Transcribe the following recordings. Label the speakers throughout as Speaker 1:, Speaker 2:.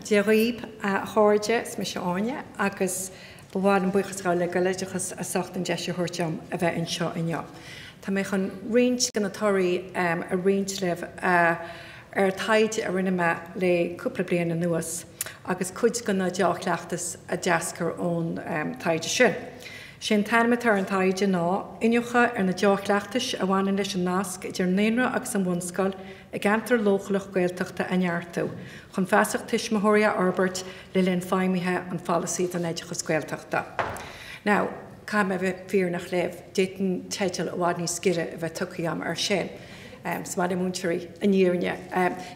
Speaker 1: Dia dhaoib, a chairde, is mise Áine agus ba mhaith liom buíochas a ghabháil le Gaeloideachas as ucht an deis a thabhairt dom a bheith anseo inniu. Tá mé chun roinnt de na torthaí a roinnt libh ar taighde a rinne mé le cúpla bliain anuas agus cuid de na deá-chleachtais a d'eascair ón taighde sin. Sé an t-ainm atá ar an taighde ná Iniúchadh ar na Deá-Chleachtais a bhaineann leis an Nasc idir an Naíonra agus an Bhunscoil i gCeantar Leochaileach Gaeltachta a Neartú chun Feasacht Tuismitheoirí a Fhorbairt le linn Feidhmithe an Pholasaí don Oideachas Gaeltachta. Now, caithfidh mé a bheith fírinneach libh, d'fhéadfainn teideal i bhfad níos giorra a bheith tugtha agam air sin. Is maith le múinteoirí an fhírinne.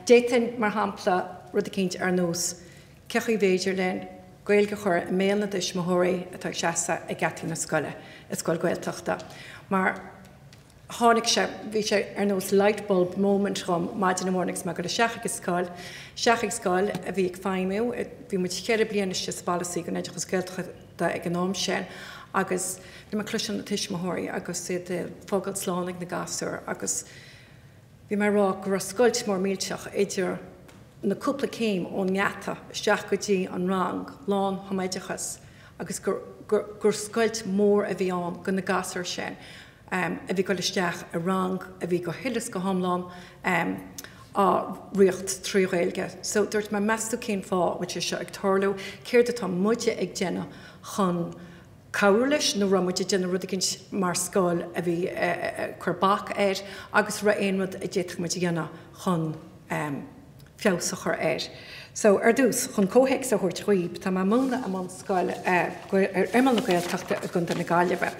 Speaker 1: D'fhéadfainn, mar shampla, rud eicínt ar nós Cé chaoi bhféidir linn Gaeilge a chur i mbéal na dtuismitheoirí atá ag seasamh ag geataí na scoile, i scoil Gaeltachta? Mar tháinig sé, bhí sé ar nós light bulb moment dhom maidin amháin agus mé ag dul isteach ag an scoil, isteach ag scoil a bhí ag feidhmiú, bhí muid cheithre bliana istigh sa bpolasaí don oideachas Gaeltachta ag an am sin agus bhí mé ag cloisteáil na tuismitheoirí agus iad ag fágáil slán ag na gasúir agus Bhí mé ag rá go raibh scoilt mór millteach idir na cúpla céim ón ngeata isteach go dtí an rang lán thumoideachas agus gur gur scoilt mór a bhí ann do na gasúir sin a bhí ag dul isteach i rang a bhí go huile is go hiomlán á ritheacht trí Ghaeilge. So dúirt mé, meas tú cén fáth a bhfuil sé seo ag tarlú? Céard atá muide ag déanamh chun cabhrú leis nó raibh muid ag déanamh rud eicínt mar scoil a bhí ag cur bac air agus raibh aon rud a d'fhéadfadh muid a dhéanamh chun feabhas a chur air. So, ar dtús, chun comhthéacs a thabhairt dhaoib, tá mé ag múineadh i mbunscoil ar imeall na Gaeltachta i gContae na Gaillimhe.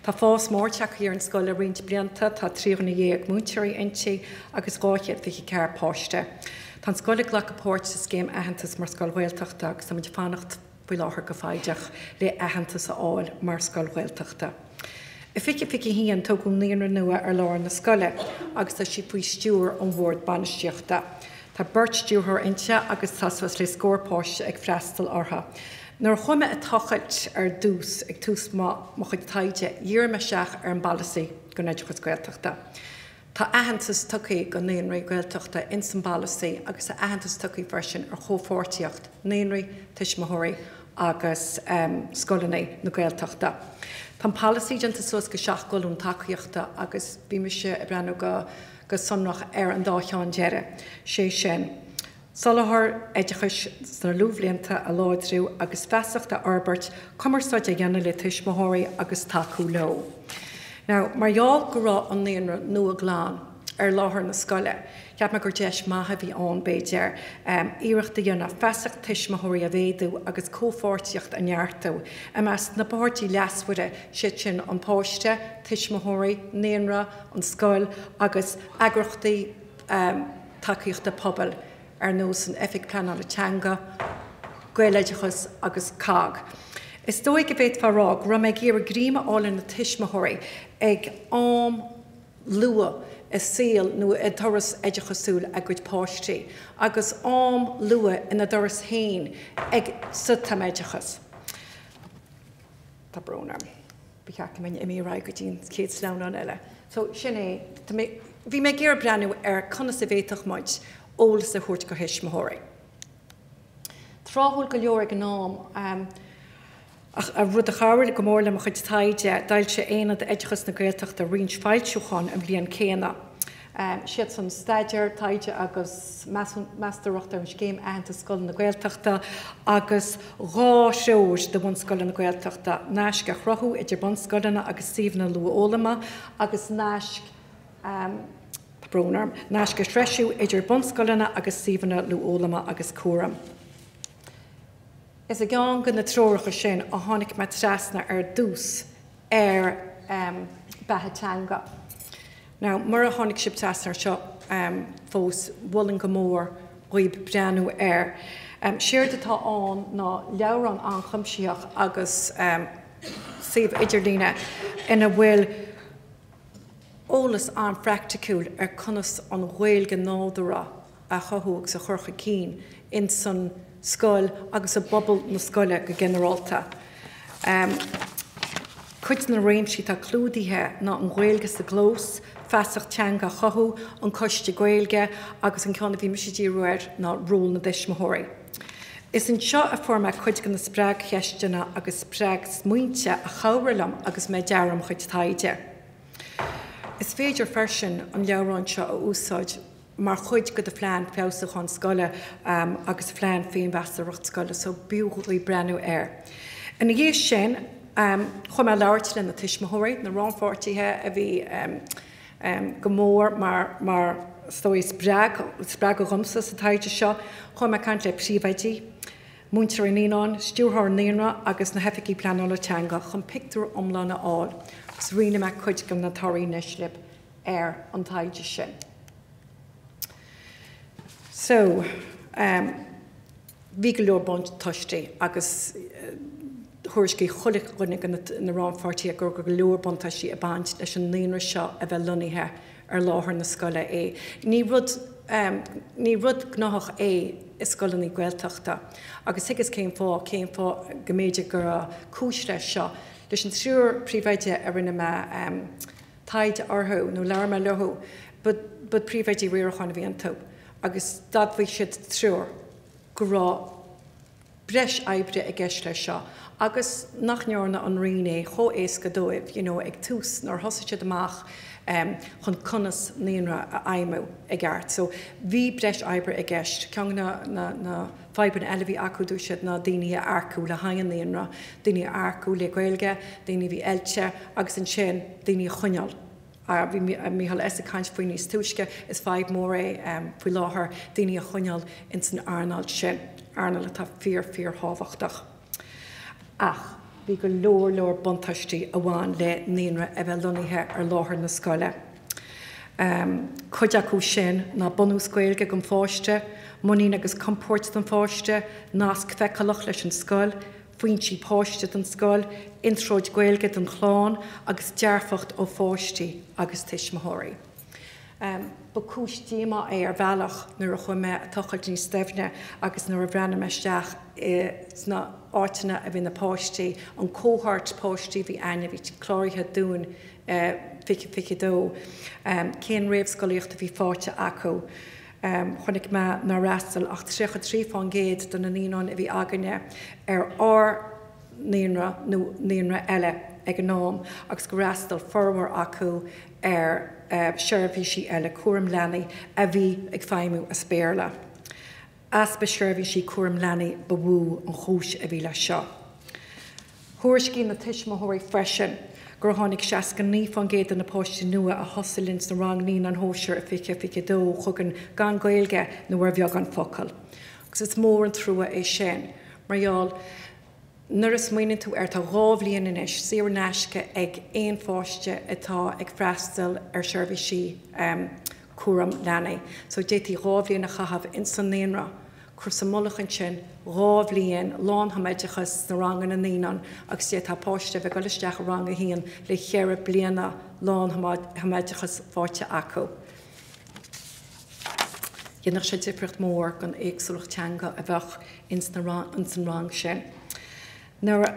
Speaker 1: Tá fás mór tagtha ar an scoil le roinnt blianta, tá 13 dhuine múinteoirí inti agus 224 páiste. Tá an scoil ag glacadh páirt sa scéim aitheantas mar scoil Ghaeltachta agus tá muid ag fanacht faoi láthair go foighdeach le aitheantas a fháil mar scoil Ghaeltachta. I 2021 tógadh naíonra nua ar láthair na scoile agus tá sí faoi stiúir an Bhord Bainistíochta. Tá beirt stiúrthóir inti agus tá suas le scór páiste ag freastal orthu. Nuair a chuaigh mé ag tochailt ar dtús, ag tús mo chuid taighde, dhírigh mé isteach ar an bpolasaí don oideachas Gaeltachta. Tá aitheantas tugtha do naíonraí Gaeltachta ins an bpolasaí agus tá aitheantas tugtha freisin ar chomhpháirtíocht naíonraí, tuismitheoirí agus scoileanna na Gaeltachta. Tá an polasaí déanta suas de 7 gcolún tacaíochta agus bhí mise ag breathnú go go sonrach ar an dá cheann deiridh, sé sin, Soláthar oideachais sna luathbhlianta a láidriú agus feasacht a fhorbairt, cumarsáid a dhéanamh le tuismitheoirí agus tacú leo. Now, mar gheall go raibh an naíonra nua glan ar láthair na scoile, cheap mé gur deis maith a bhí ann, b'fhéidir, iarracht a dhéanamh feasacht tuismitheoirí a mhéadú agus comhpháirtíocht a neartú i measc na bpáirtí leasmhara, siad sin an páiste, tuismitheoirí, naíonra, an scoil agus eagraíochtaí. tacaíochta pobail ar nós an Oifig Pleanála Teanga, Gaeloideachas agus COGG. Is dóigh go bhféadfá a rá go raibh mé ag iarraidh greim a fháil ar na tuismitheoirí ag am luath i saol nó i dturas oideachasúil a gcuid páistí agus am luath ina dturas féin ag sa tumoideachas. Tá brón orm. Ba cheart go mbeinn imithe ar aghaidh go dtí an chéad sleamhnán eile. So, sin é. Tá mé, bhí mé ag iarraidh breathnú ar conas a bhféadfadh muid eolas a thabhairt do thuismitheoirí. Tráthúil go leor ag an am, ach rud a chabhraigh go mór le mo chuid taighde, d'fhoilsigh Aonad Oideachais na Gaeltachta roinnt foilseachán an bhliain céanna. Siad san staidéar, taighde agus meastóireacht ar an Scéim Aitheantais Scoileanna Gaeltachta agus 2 threoir do bhunscoileanna Gaeltachta, naisc a chruthú idir bunscoileanna agus suíomhanna luathfhoghlama agus naisc, tá brón orm, naisc a threisiú idir bunscoileanna agus suíomhanna luathfhoghlama agus cúraim. Is i gceann de na treoracha sin a tháinig mé trasna ar dtús ar Beatha Teanga. Now, mura tháinig sibh trasna ar seo fós, mholfainn go mór dhaoib breathnú air. Séard atá ann ná leabhrán an-chuimsitheach agus suíomh idirlíne ina bhfuil eolas an-phraiticiúil ar conas an Ghaeilge nádúrtha a chothú agus a chur chun cinn ins an scoil agus i bpobal na scoile go ginearálta. Cuid de na réimsí atá clúdaithe ná an Ghaeilge sa gclós, feasacht teanga a chothú, an Coiste Gaeilge agus an ceann a bhí mise ag díriú air ná ról na dtuismitheoirí. Is anseo a fuair mé cuid de na spreagcheisteanna agus spreagsmaointe a chabhraigh liom agus mé ag dearadh mo chuid taighde. Is féidir freisin an leabhrán seo a úsáid mar chuid de do phlean feabhsúcháin scoile agus phlean féinmheastóireacht scoile, so b'fhiú dhaoibh breathnú air. Ina dhiaidh sin, chuaigh mé ag labhairt le na tuismitheoirí, na rannpháirtithe a bhí go mór mar mar is dóigh spreagadh dhomsa sa taighde seo. Chuaigh mé ag caint le príomhoidí, múinteoirí naíonán, stiúrthóir naíonra agus na hoifigigh pleanála teanga chun pictiúr iomlán a fháil agus roinnfidh mé cuid de na torthaí anois libh ar an taighde sin. So, bhí go leor buntáistí agus thuairiscigh chuile dhuine de na rannpháirtithe go raibh go leor buntáistí ag baint leis an naíonra seo a bheith lonnaithe ar láthair na scoile é. Ní rud ní rud gnáthach é i scoileanna Gaeltachta agus thuigeas cén fáth, cén fáth go mb'fhéidir go raibh cúis leis seo. Leis an triúr príomhoide a rinne mé taighde orthu nó labhair mé leo, ba príomhoidí riaracháin a bhí iontu agus d'admhaigh siad triúr go raibh breis oibre i gceist leis seo agus nach ndearna an Roinn é chomh éasca dóibh you know ag tús nuair a thosaigh siad amach chun conas naíonra a fheidhmiú i gceart. So bhí breis oibre i gceist. Ceann de na na fadhbanna eile a bhí acu dúirt siad ná daoine a earcú le haghaidh an naíonra, daoine a earcú le Gaeilge, daoine a bhí oilte agus ansin daoine a choinneáil. Bhí Mícheál S ag caint faoi níos túisce, is fadhb mór é faoi láthair daoine a choinneáil ins an earnáil sin, earnáil atá fíor fíor thábhachtach. Ach bhí go leor leor buntáistí a bhain le naíonra a bheith lonnaithe ar láthair na scoile. Cuid acu sin ná bunús Gaeilge don pháiste, muinín agus compord don pháiste, nasc feiceálach leis an scoil, foinsí páiste don scoil, introid Gaeilge don chlann agus dearfacht ó pháistí agus tuismitheoirí. Ba cúis díomá é ar bhealach nuair a chuaigh mé ag tochailt níos doimhne agus nuair a bhreathnaigh mé isteach sna áiteanna a bhí na páistí, an cohort páistí a bhí a'inne, a bhí cláraithe dúinn 2022, cén réamhscolaíocht a bhí faighte acu. Chonaic mé nár fhreastail ach 33% de na naíonáin a bhí againne ar ár naíonra nó naíonra eile ag an am agus gur fhreastail formhór acu ar sheirbhísí eile cúram leanaí a bhí ag feidhmiú as Béarla. Easpa seirbhísí cúram leanaí ba mhó an chúis a bhí leis seo. Thuairiscigh na tuismitheoirí freisin gur tháinig 69% de na páistí nua a thosaigh linn sna rang naíonáin shóisir i 2022 chugainn gan Gaeilge nó ar bheagán focal. Agus is mór an trua é sin mar gheall nuair a smaoiníonn tú air tá 2 bhliain anois saor in aisce ag aon pháiste atá ag freastal ar sheirbhísí cúram leanaí. So d'fhéadfaí 2 bhliain a chaitheamh ins an naíonra Cur sa mullach ansin 2 bhliain lán-thumoideachas sna ranganna naíonán agus d'fhéadfá páiste a bheith ag dul isteach i rang a haon le cheithre bliana lán-thumoideachas faighte acu. Dhéanfadh sé difríocht mhór don éagsúlacht teanga a bheadh ins an rang sin. Nuair a.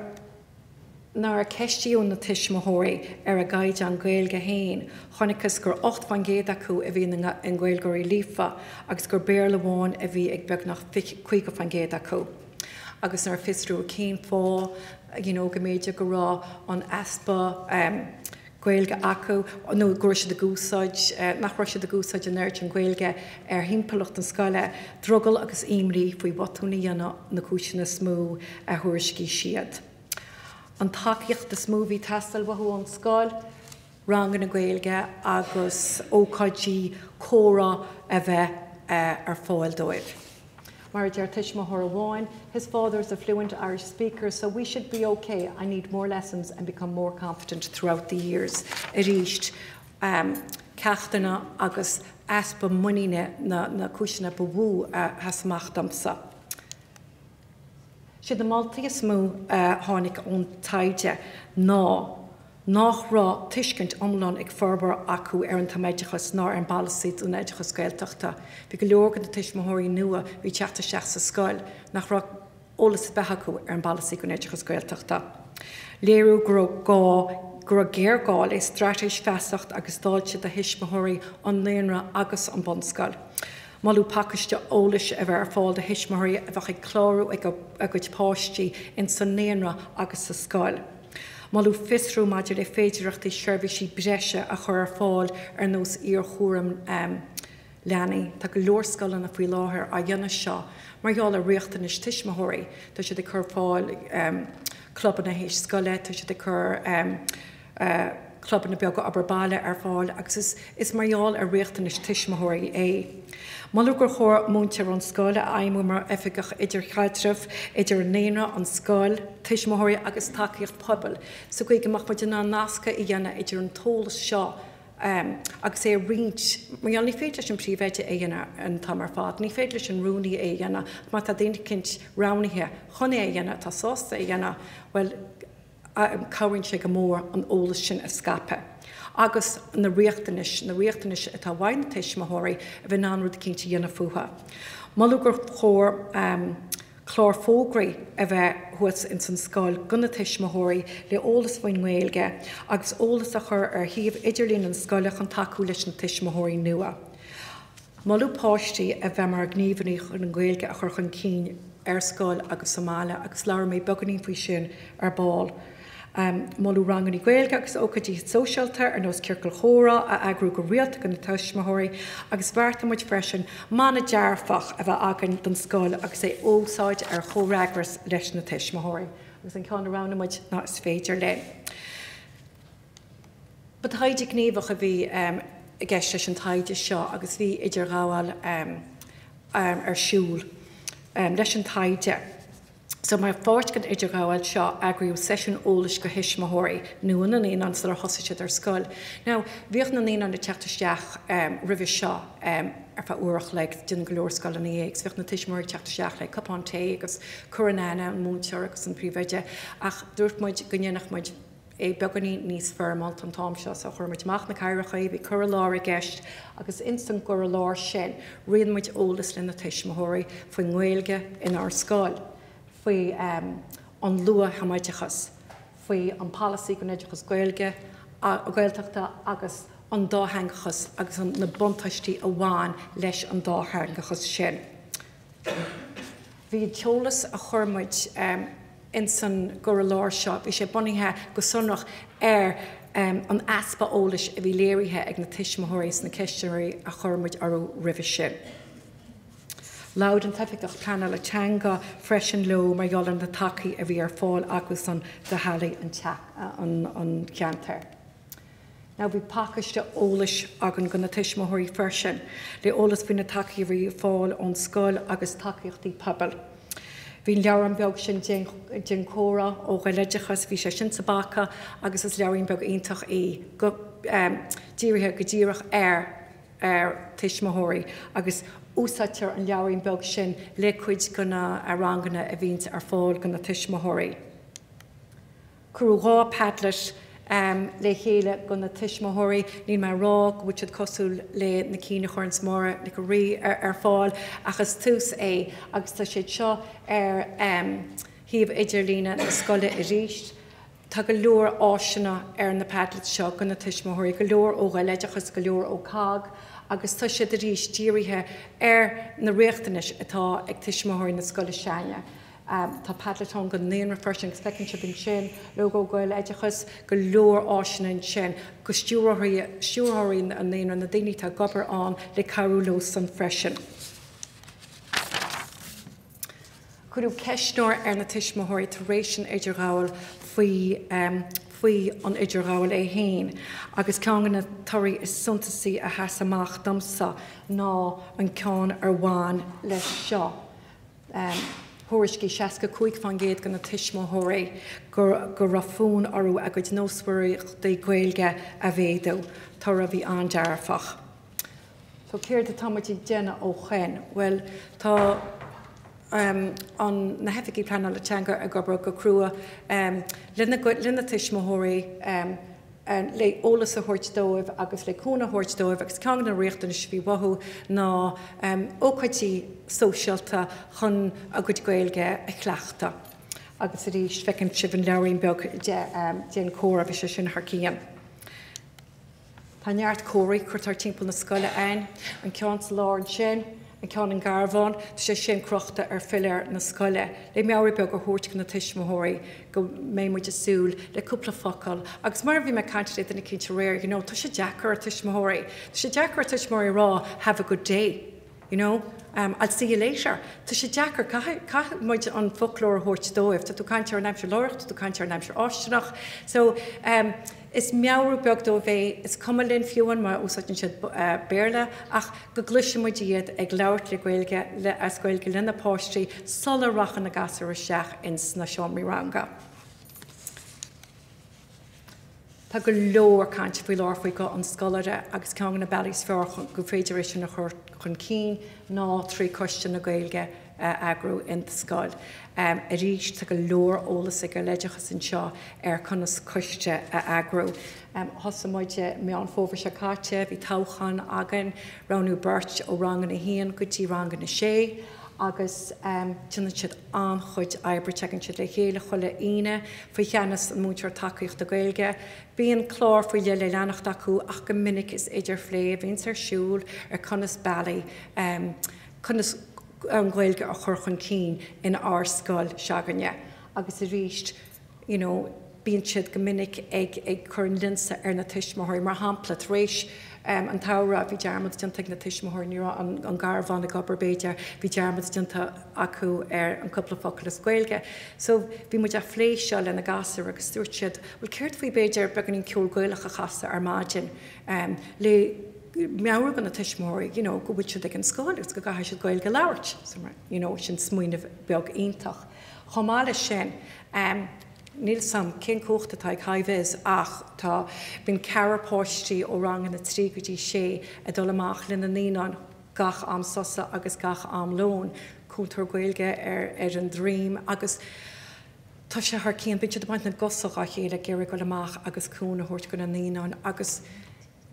Speaker 1: Nuair a ceistíodh na tuismitheoirí ar a gcaighdeán Gaeilge féin, chonacthas gur 8% acu a bhí ina nGaeilgeoirí líofa agus gur Béarla amháin a bhí ag beagnach 50% acu. Agus nuair a fiosraíodh cén fáth you know go mb'fhéidir go raibh an easpa Gaeilge acu nó go raibh siad ag úsáid, nach raibh siad ag úsáid an oiread sin Gaeilge ar thimpeallacht na scoile, drogall agus imní faoi bhotúin a dhéanamh na cúiseanna is mó a thuairiscigh siad. An tacaíocht is mó a bhí ag teastáil uathu ón scoil, ranganna Gaeilge agus ócáidí comhrá a bheith ar fáil dóibh. Mar a deir tuismitheoir amháin, his father is a fluent Irish speaker so we should be okay, I need more lessons and become more confident throughout the years. Arís, ceachtanna agus easpa muiníne na cúiseanna ba mhó a sheas amach domsa. Siad na moltaí is mó a tháinig ón taighde ná nach raibh tuiscint iomlán ag formhór acu ar an tumoideachas ná ar an bpolasaí don oideachas Gaeltachta. Bhí go leor de na tuismitheoirí nua a bhí ag teacht isteach sa scoil nach raibh eolas ar bith acu ar an bpolasaí don oideachas Gaeltachta. Léiriú go raibh gá go raibh géarghá le straitéis feasacht agus dáilte do thuismitheoirí an naíonra agus an bunscoil. Moladh pacáiste eolais a bheith ar fáil do thuismitheoirí a bheadh ag clárú a gcuid páistí ins an naíonra agus sa scoil. Moladh fiosrú maidir le féidireachtaí seirbhísí breise a chur ar fáil ar nós iarchúram leanaí. Tá go leor scoileanna faoi láthair á dhéanamh seo mar gheall ar riachtanais tuismitheoirí. Tá siad ag cur ar fáil clubanna théis scoile, tá siad ag cur clubanna beaga obair baile ar fáil agus is mar gheall ar riachtanais tuismitheoirí é. Moladh gur chóir múinteoir ón scoil a fheidhmiú mar oifigeach idirchaidrimh idir an naíonra, an scoil, tuismitheoirí agus tacaíocht pobail sa gcaoi go mbeadh muid in ann nascadh a dhéanamh idir an t-eolas seo agus é a roinnt. Mar gheall ní féidir leis an príomhoide é a dhéanamh an t-am ar fad, ní féidir leis an rúnaí é a dhéanamh ach má tá duine eicínt roghnaithe chun é a dhéanamh atá sásta é a dhéanamh, bhuel, cabhraíonn sé go mór an eolas sin a scaipeadh agus na riachtanais, na riachtanais atá uaidh na tuismitheoirí, a bheith in ann rud eicínt a dhéanamh fúthu. Moladh gur chóir clár fógraí a bheith thuas ins an scoil do na tuismitheoirí le eolas faoin nGaeilge agus eolas a chur ar shuíomh idirlín an scoile chun tacú leis na tuismitheoirí nua. Moladh páistí a bheith mar ghníomhairí chun an Ghaeilge a chur chun cinn ar scoil agus sa mbaile agus labhróidh mé beagáinín faoi sin ar ball. Moladh ranganna Gaeilge agus ócáidí sóisialta ar nós ciorcail chomhrá a eagrú go rialta do na tuismitheoirí agus bheartaigh muid freisin mana dearfach a bheith againn don scoil agus é a úsáid ar chomhfhreagras leis na tuismitheoirí agus an ceann a roghnaigh muid ná Is féidir linn. Ba taighde gníomhach a bhí i gceist leis an taighde seo agus bhí idirghabháil ar siúl leis an taighde. So mar pháirt den idirghabháil seo eagraíodh seisiún eolais do thuismitheoirí nua na naíonán sular thosaigh siad ar scoil. Now bhíodh na naíonáin ag teacht isteach roimhe seo ar feadh uair a chloig, déanann go leor scoileanna é, agus bhíodh na tuismitheoirí ag teacht isteach le cupán tae agus cur in aithne an múinteoir agus an príomhoide ach dúirt muid go ndéanfadh muid é beagáinín níos foirmeálta an t-am seo so chuir muid amach na cathaoireacha, bhí cur i láthair i gceist agus ins an gcur i láthair sin roinn muid eolas le na tuismitheoirí faoin nGaeilge inár scoil, faoi an luath-thumoideachas, faoi an polasaí don oideachas Gaeilge, Gaeltachta agus an dátheangachas agus na buntáistí a bhain leis an dátheangachas sin. Bhí an t-eolas a chuir muid ins an gcur i láthair seo, bhí sé bunaithe go sonrach ar an easpa eolais a bhí léirithe ag na tuismitheoirí sna ceistneoirí a chuir muid orthu roimhe sin. Labhair an tOifigeach Pleanála Teanga freisin leo mar gheall ar na tacaí a bhí ar fáil acusan do theaghlaigh an cheantair. Now bhí pacáiste eolais againn do na tuismitheoirí freisin, le eolas faoi na tacaí a bhí ar fáil ón scoil agus tacaíochtaí pobail. Bhí an leabhrán beag sin Déan Comhrá ó Ghaeloideachas, bhí sé sin sa bpaca agus is leabhairín beag iontach í, go, dírithe go díreach ar ar tuismitheoirí agus úsáidtear an leabhairín beag sin le cuid de na ranganna a bhíonns ar fáil do na tuismitheoirí. Cuireadh 2 Padlet le chéile do na tuismitheoirí. Níl mé ag rá go bhfuil siad cosúil le na cinn a chuireanns Máire Nic an Rí ar fáil ach is tús é agus tá siad seo ar shuíomh idirlíne na scoile arís. Tá go leor áiseanna ar na Padlets seo do na tuismitheoirí, go leor ó Ghaeloideachas, go leor ó COGG agus tá siad arís dírithe ar na riachtanais atá ag tuismitheoirí na scoile s'againne. Tá Padlet ann don naíonra freisin agus feiceann sibh ansin lógó Gaeloideachas, go leor áiseanna ansin do stiúrthóirí, stiúrthóirí an naíonra, na daoine atá ag obair ann le cabhrú leo san freisin. Cuireadh ceistneoir ar na tuismitheoirí tar éis an idirghabháil faoi faoi an idirghabháil é féin agus ceann de na torthaí is suntasaí a sheas amach domsa ná an ceann ar bhain leis seo. Thuairiscigh 65% de na tuismitheoirí go raibh fonn orthu a gcuid nósmhaireachtaí Gaeilge a mhéadú, toradh a bhí an-dearfach. So céard atá muid ag déanamh ó shoin? Bhuel, tá an na hoifigigh pleanála teanga ag obair go crua le na tuismitheoirí, le eolas a thabhairt dóibh agus le cúnamh a thabhairt dóibh agus ceann de na riachtanais a bhí uathu ná ócáidí sóisialta chun a gcuid Gaeilge a chleachtadh. Agus arís, feiceann sibh an leabhairín beag de Déan Comhrá, bhí sé sin thar cionn. Tá neart comharthaí curtha timpeall na scoile againn, an ceann sa lár ansin, An ceann An Garbhán, tá sé sin crochta ar philéar na scoile, le meabhrú beag a thabhairt do na tuismitheoirí go mbeidh muid ag súil le cúpla focal agus mar a bhí mé ag caint le duine eicínt aréir, you know, tá sé deacair ar tuismitheoirí, tá sé deacair ar tuismitheoirí a rá have a good day, you know, I'll see you later. Tá sé deacair, caithfidh, caithfidh muid an foclóir a thabhairt dóibh, tá tú ag caint ar an aimsir láithreach, tá tú ag caint ar an aimsir fháistineach, so, Is meabhrú beag dóibh é, is cuma linn fiú amháin má úsáideann siad Béarla, ach go gcloisfidh muid iad ag labhairt le Gaeilge, le, as Gaeilge lena páistí sula rachann na gasúir isteach ins na seomraí ranga. Tá go leor cainte faoi láthair faoi ghuth an scoláire agus ceann de na bealaí is fearr chun go féidir é sin a chur chun cinn ná trí Coiste na Gaeilge a eagrú in do scoil. Arís, tá go leor eolas ag Gaeloideachas anseo ar conas coiste a eagrú. Thosaigh muid i Meán Fómhair seo caite, bhí toghchán againn, roghnú beirt ó ranganna 1 go dtí ranganna 6 agus déanann siad an-chuid oibre, tagann siad le chéile chuile Aoine faoi cheannas an múinteoir tacaíochta Gaeilge. Bíonn clár faoi leith le leanacht acu ach go minic is idirphlé a bhíonns ar siúl ar conas bealaí conas an Ghaeilge a chur chun cinn in ár scoil s'againne agus arís you know bíonn siad go minic ag ag cur an lionsa ar na tuismitheoirí. Mar shampla, tar éis an tsamhraidh bhí dearmad déanta ag na tuismitheoirí, ní raibh an an garbhán ag obair b'fhéidir, bhí dearmad déanta acu ar an cúpla focal as Gaeilge. So bhí muid á phlé seo le na gasúir agus dúirt siad bhuel céard faoi b'fhéidir beagáinín ceol Gaelach a chasadh ar maidin le meabhrú do na tuismitheoirí you know go bhfuil siad ag an scoil agus go gcaithfidh siad Gaeilge a labhairt. So you know sin smaoineamh beag iontach. Chomh maith leis sin um níl 's a'm cén cumhacht atá ag Hi Vis ach tá bíonn ceathrar páistí ó ranganna 3 go dtí 6 ag dul amach le na naíonáin gach am sosa agus gach am lóin, cúntóir Gaeilge ar ar an droim agus tá sé thar cionn, bíonn siad ag baint na gcosa dhá chéile ag iarraidh dul amach agus cúnamh a thabhairt do na naíonáin agus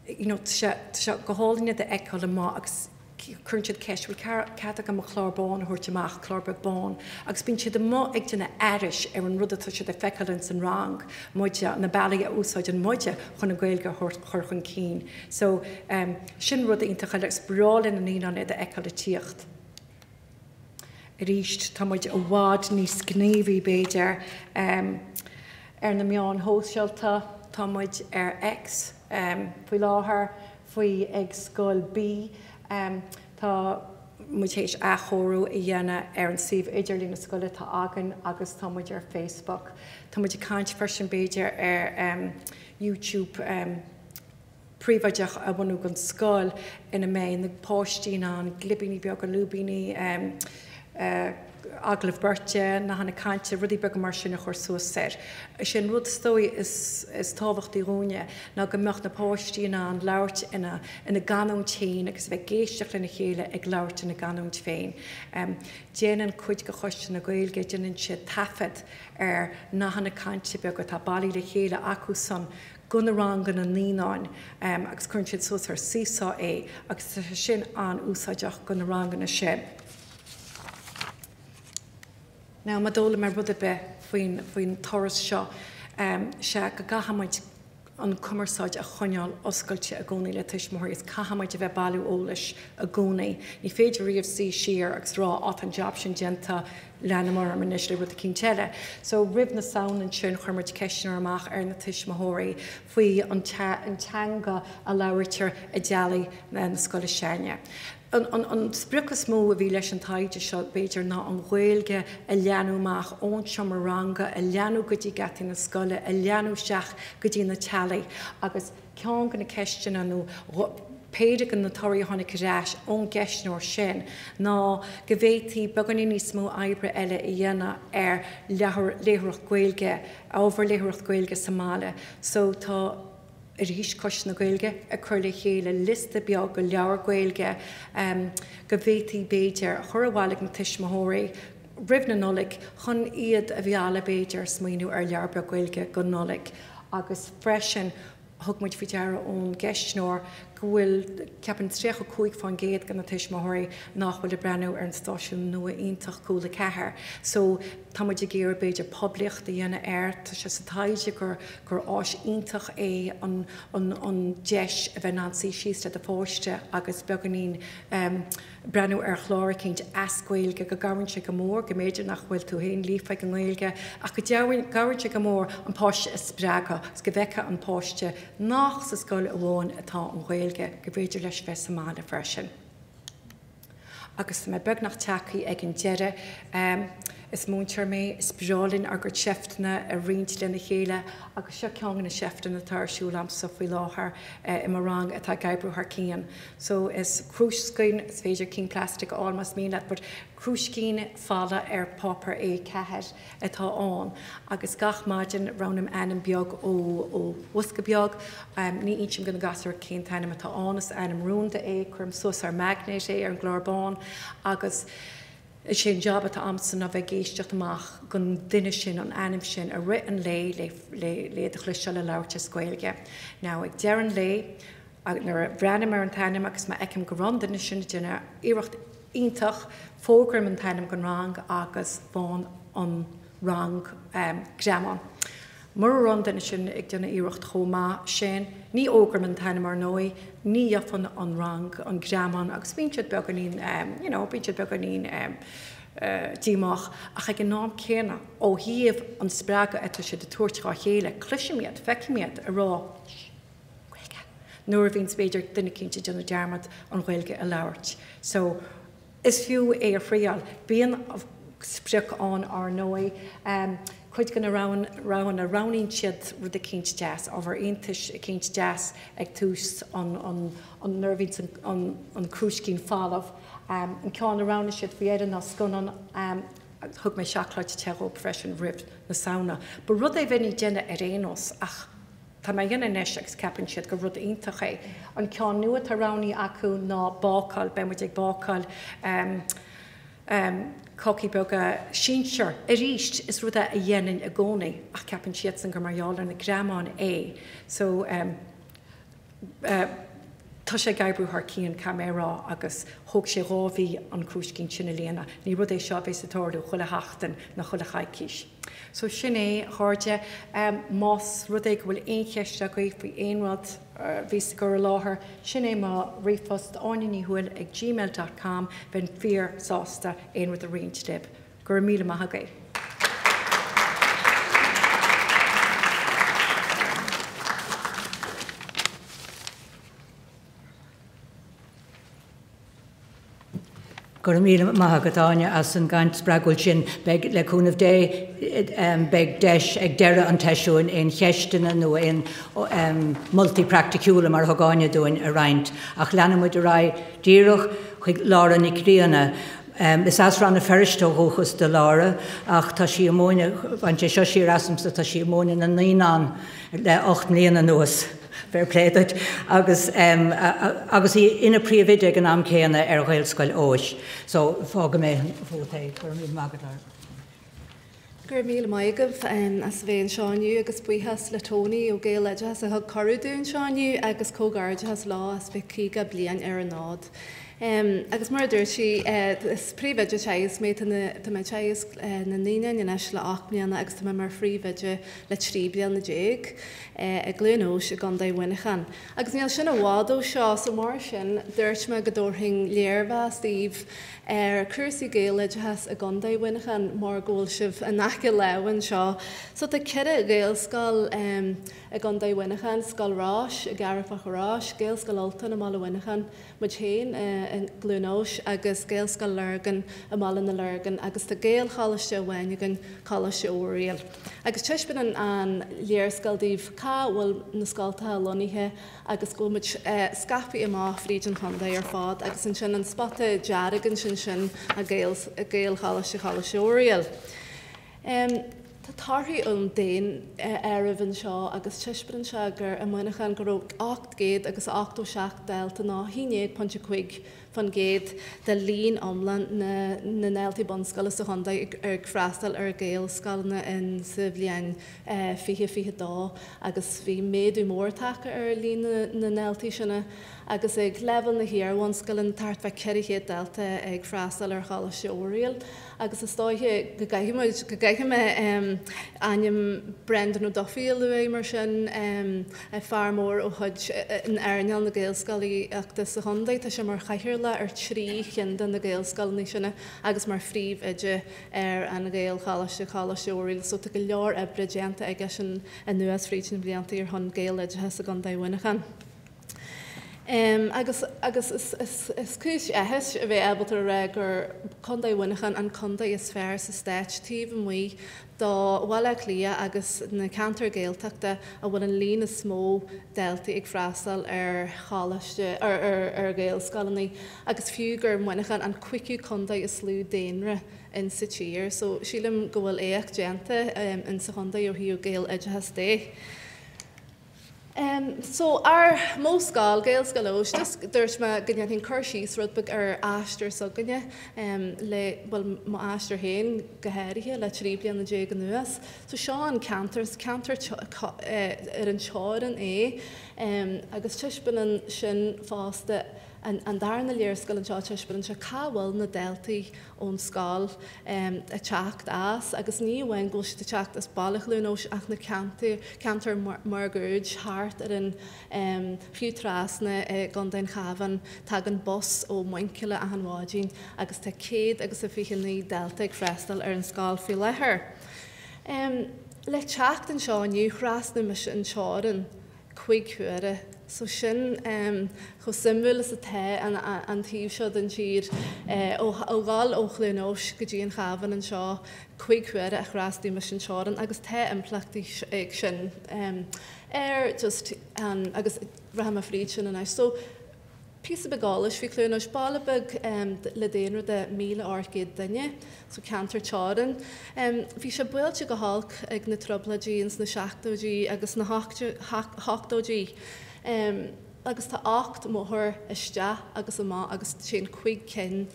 Speaker 1: you know, tá sé, tá sé go hálainn iad a fheiceáil amuigh agus cuireann siad ceist, bhfuil cead agam mo chlár bán a thabhairt amach, clár beag bán, agus bíonn siad amuigh ag déanamh aithris ar an rud atá siad ag feiceáil ins an rang, muide, na bealaí a úsáideann muide chun an Ghaeilge a chur chun cinn. So, um, sin rud iontach eile agus breá le na naíonáin iad a fheiceáil ag tíocht. Arís, tá muid i bhfad níos gníomhaí, b'fhéidir, ar na meáin shóisialta. Tá muid ar X faoi láthair, faoi Ag Scoil B. Tá muid théis athchóiriú a dhéanamh ar an suíomh idirlín na scoile atá againn agus tá muid ar Facebook. Tá muid ag caint freisin, b'fhéidir, ar YouTube. príobháideach a bhunú don scoil ina mbeidh na páistí in ann glibíní beaga, lúibíní, agallaimh beirte, nathanna cainte, rudaí beaga mar sin a chur suas air. Is é an rud is dóigh is tábhachtaí dhúinne ná go mbeadh na páistí in ann labhairt ina ina gcanúint féin agus a bheith ag éisteacht lena chéile ag labhairt ina gcanúint féin. Déanann cuid de Choiste na Gaeilge, déanann siad taifead ar nathanna cainte beaga atá bailithe le chéile acu san go na ranganna naíonáin agus cuireann siad suas ar Seesaw é agus tá sé sin an-úsáideach go na ranganna sin. Now má d'fhoghlaim mé rud ar bith faoin faoin turas seo sea go gcaithfidh muid an cumarsáid a choinneáil oscailte i gcónaí le tuismitheoirí is caithfidh muid a bheith bailiú eolais i gcónaí. Ní féidir riamh suí siar agus rá á tá an jab sin déanta Leanaim orm anois le rud eicínt eile. So, roimh na Samhna ansin, chuir muid ceistneoir amach ar na tuismitheoirí faoi an teanga a labhraítear i dteaghlaigh na scoile s'againne. An sprioc is mó a bhí leis an taighde seo, b'fhéidir, ná an Ghaeilge a leathnú amach ón seomra ranga, a leathnú go dtí geataí na scoile, a leathnú isteach go dtí na teaghlaigh agus, Ceann de na ceisteanna, nó péire de na torthaí a tháinig ar ais ón gceistneoir sin, ná go bhféadfaí beagáinín níos mó oibre eile a dhéanamh ar léitheoireacht Gaeilge, ábhar léitheoireacht Gaeilge sa mbaile. So tá, arís, Coiste na Gaeilge ag cur le chéile liosta beag de leabhair Gaeilge go bhféadfaí, b'fhéidir, a chur abhaile ag na tuismitheoirí roimh na Nollaig chun iad a mhealladh, b'fhéidir, smaoineamh ar leabhar beag Gaeilge don Nollaig. Agus freisin, thug muid faoi deara ón gceistneoir go. go bhfuil, ceapaim, 35% de na tuismitheoirí nach bhfuil ag breathnú ar an stáisiún nua iontach Cúla 4. So, tá muid ag iarraidh b'fhéidir poiblíocht a dhéanamh air. Tá sé sa taighde gur gur áis iontach é an an an deis a bheith in ann suí síos le do pháiste agus beagáinín breathnú ar chlár eicínt as Gaeilge, go gcabhraíonn sé go mór, go mb'fhéidir nach bhfuil tú féin líofa ag an nGaeilge, ach go gcabhraíonn sé go mór an páiste a spreagadh agus go bhfeicfidh an páiste nach sa scoil amháin atá an Ghaeilge, go bhféidir leis bheith sa mbaile freisin. Agus tá mé beagnach tagtha ag an deireadh. Is múinteoir mé, is breá linn ár gcuid seifteanna a roinnt lena chéile agus seo ceann de na seifteanna atá ar siúl a'msa faoi láthair i mo rang atá ag oibriú thar cionn. So is crúiscín, is féidir cinn plastic a fháil más mian leat, but crúiscín folamh ar páipéar A4 atá ann agus gach maidin roghnaím ainm beag ó ó bhosca beag. Ní insim do na gasúir cén t-ainm atá ann, is ainm rúnda é, cuirim suas ar magnet é ar an gclár bán agus is é an job atá a'msa ná bheith ag éisteacht amach don duine sin, an ainm sin, i rith an lae le le le iad a chloisteáil ag labhairt as Gaeilge. Now ag deireadh an lae, Nuair a bhreathnaím ar an t-ainm agus má fheicim go raibh an duine sin ag déanamh iarracht iontach, fógraím an t-ainm don rang agus faigheann an rang greamán. Mura raibh an duine sin ag déanamh iarracht chomh maith sin, ní fhógraím an t-ainm ar ndóigh, ní gheobhann an rang an greamán agus bíonn siad beagáinín, you know, bíonn siad beagáinín díomách. Ach ag an am céanna, ó thaobh an spreagadh atá siad ag tabhairt dhá chéile, cloisim iad, feicim iad ag rá, Shh! Gaeilge. Nuair a bhíonns b'fhéidir duine eicínt ag déanamh dearmad an Ghaeilge a labhairt. So, is fiú é a thriáil. Bíonn sprioc ann ár ndóigh. Cuid de na roghanna, roghnaíonn siad rud eicínt deas, ábhar iontais eicínt deas ag tús an, an, an, nuair a bhíonns an, an, an crúiscín folamh. An ceann a roghnaigh siad faoi dheireadh ná scannán. Thug mé seacláid te dhóibh freisin roimh na Samhna. Ba rud é a bheinn ag déanamh ar aon nós ach. Tá mé a dhéanamh anois agus ceapann siad gur rud iontach é. An ceann nua atá roghnaithe acu ná bácáil. Beidh muid ag bácáil cácaí beaga sinsir. Arís, is rud é a dhéanainn i gcónaí ach ceapann siadsan gur mar gheall ar na greamáin é. So, tá sé ag oibriú thar cionn, caithfidh mé a rá, agus thóg sé 2 mhí an crúiscín sin a líonadh. Ní rud é seo a bheas ag tarlú chuile sheachtain ná chuile choicís. So sin é, a chairde. Más rud é go bhfuil aon cheist agaibh faoi aon rud a bhíos ag cur i láthair, sin é mo ríomhphost, Áine Ní Thuathail ag gmail dot com. Bheinn fíor sásta aon rud a roinnt libh. Go raibh míle maith agaibh.
Speaker 2: Go raibh míle maith agat, Áine, as an gcaint spreagúil sin. Beidh, le cúnamh Dé, beidh deis ag deireadh an tseisiúin aon cheisteanna nó aon moltaí praiticiúla, mar a thug Áine dúinn, a roinnt. Ach leanfaidh muid ar aghaidh díreach chuig Lára Nic Grianna. Is as Rann na Feirste ó dhúchas do Lára ach tá sí ag múineadh, bhain sé seo siar asamsa, tá sí ag múineadh na naíonán le 8 mbliana anuas. Fair play duit. Agus agus í ina príomhoide ag an am céanna ar Ghaelscoil Eois. So, fágfaidh mé fút é. Go raibh míle maith agat, Lára.
Speaker 3: Go raibh míle maith agaibh as a bheith anseo inniu agus buíochas le Tony ó Gaeloideachas a thug cuireadh dúinn anseo inniu agus comhghairdeachas leo as bheith 50 bliain ar an fhód. Agus mar a dúirt sí, is príomhoide teagaisc mé, tá mé ag teagasc na naíonáin anois le 8 mbliana agus tá mé mar phríomhoide le 13 bliana. i gCluain Eois i gContae Mhuineacháin. Agus níl sin i bhfad ó seo, so mar sin dúirt mé go dtabharfainn léirmheas daoibh ar chúrsaí Gaeloideachas i gContae Mhuineacháin mar go bhfuil sibh in aice láimhe anseo. So tá ceithre Ghaelscoil i gContae Mhuineacháin, Scoil Rois i gCeathrú Mhachaire Rois, Gaelscoil Ultain i mBaile Mhuineacháin, muid féin i gCluain Eois agus Gaelscoil Lurgan i mBaile na Lorgan agus tá Gaelcholáiste amháin againn, Coláiste Oiriall. Agus taispeánann an léarscáil daoibh cá bhfuil na scoltacha lonnaithe agus go bhfuil muid scaipthe amach fríd an chontae ar fad agus ansin an spota dearg ansin sin a Gaelcholáiste Choláiste Oiriall. Tá torthaí ón daonáireamh anseo agus taispeánann sé gur i Muineachán go raibh 887 dalta nó 11.5%. % de líon iomlán na ndaltaí bunscoile sa chontae ag freastal ar Ghaelscoileanna in sa bhliain 2022 agus bhí méadú mór tagtha ar líon na ndaltaí sin agus ag leibhéal na hiar-bhunscoileanna thart fá 400 dalta ag freastal ar Choláiste Oiriall agus is dóiche go gcaithfidh muid, go gcaithfidh mé ainm Brendan O'Duffy a luaigh mar sin, fear mór ó chuid in earnáil na Gaelscolaíochta sa chontae. Tá sé mar chathaoirleach ar thrí chinn de na Gaelscoileanna sin agus mar phríomhoide ar an Ghaelcholáiste, Coláiste Oiriall, so tá go leor oibre déanta aigesean anuas fríd na blianta ar shon Gaeloideachas i gContae Mhuineacháin. Agus agus is is cúis áthais a bheith ábalta a rá gur Contae Mhuineacháin an contae is fearr sa stáit taobh amuigh do Bhaile Átha Cliath agus na ceantair Ghaeltachta a bhfuil an líon is mó daltaí ag freastal ar choláiste ar ar ar Ghaelscoileanna agus fiú gur Muineachán an cúigiú contae is lú daonra in sa tír. So sílim go bhfuil éacht déanta in sa chontae ó thaobh Gaeloideachas de. So, ar mo scoil, Gaelscoil Eois, just dúirt mé go ndéanfainn cur síos rud beag ar aistear s'againne le, bhuel, mo aistear féin go háirithe le 13 bliana anuas. So seo an ceantar, is ceantar ar an teorainn é agus taispeánann sin fosta an darna léarscáil anseo, taispeánann sé cá bhfuil na daltaí ón scoil ag teacht as agus ní amháin go bhfuil siad ag teacht as baile Chluain Eois ach na ceantair, ceantair máguaird thart ar an, fiú trasna i gContae an Chabháin, tagann bus ó Mhuinchille achan mhaidin agus tá 129 dalta ag freastal ar an scoil faoi láthair. Le teacht anseo inniu thrasnaigh mise an teorainn. 5 huaire. So sin chomh suimiúil is atá an taobh seo den tír. Ó dhul ó Chluain Eois go dtí an Chabhán anseo, 5 huaire a thrasnaigh mise an teorainn agus tá impleachtaí ag sin ar just an, agus rachaidh mé fríd sin anois. So Píosa beag eolais faoi Chluain Eois, baile beag le daonra de 1,800 duine, so ceantar teorann. Bhí sé buailte go holc ag na trioblóidí ins na seachtóidí agus na hochtóidí agus tá 8 mbóthar isteach agus amach agus téann 5 cinn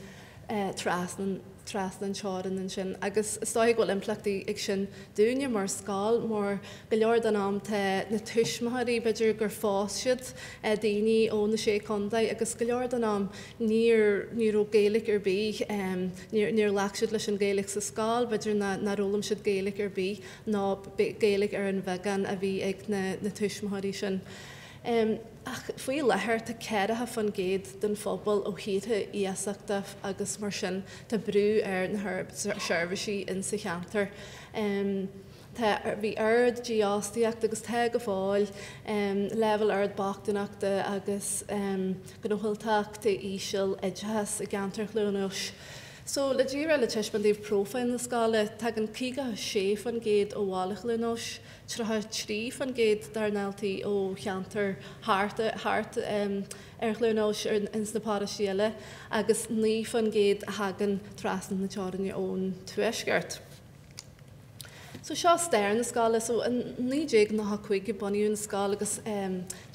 Speaker 3: trasna trasna an teorainn ansin agus is dóigh go bhfuil impleachtaí ag sin dúinne mar scoil mar go leor den am tá na tuismitheoirí b'fhéidir gur phós siad daoine ó na Sé Chontae agus go leor den am níor ní raibh Gaeilge ar bith níor níor ghlac siad leis an Ghaeilge sa scoil b'fhéidir nár fhoghlaim siad Gaeilge ar bith nó Gaeilge ar an bheagán a bhí ag na na tuismitheoirí sin. Ach faoi láthair tá 40% den phobal ó thíortha iasachta agus mar sin tá brú ar na seirbhísí insa cheantar. Tá, bhí ard dífhostaíocht agus tá go fóill, leibhéal ard bochtaineachta agus gnóthachtáil íseal oideachais i gceantar Chluain Eois. So, le díreach le taispeáint daoibh próifíl na scoile, tagann 56% ó bhaile Chluain Eois, 33% dár ndaltaí ó cheantar thart thart ar Chluain Eois ins na paróistí eile agus 9% a thagann trasna na teorainne ón tuaisceart. So seo stair na scoile. So in 1995 a bunaíodh an scoil agus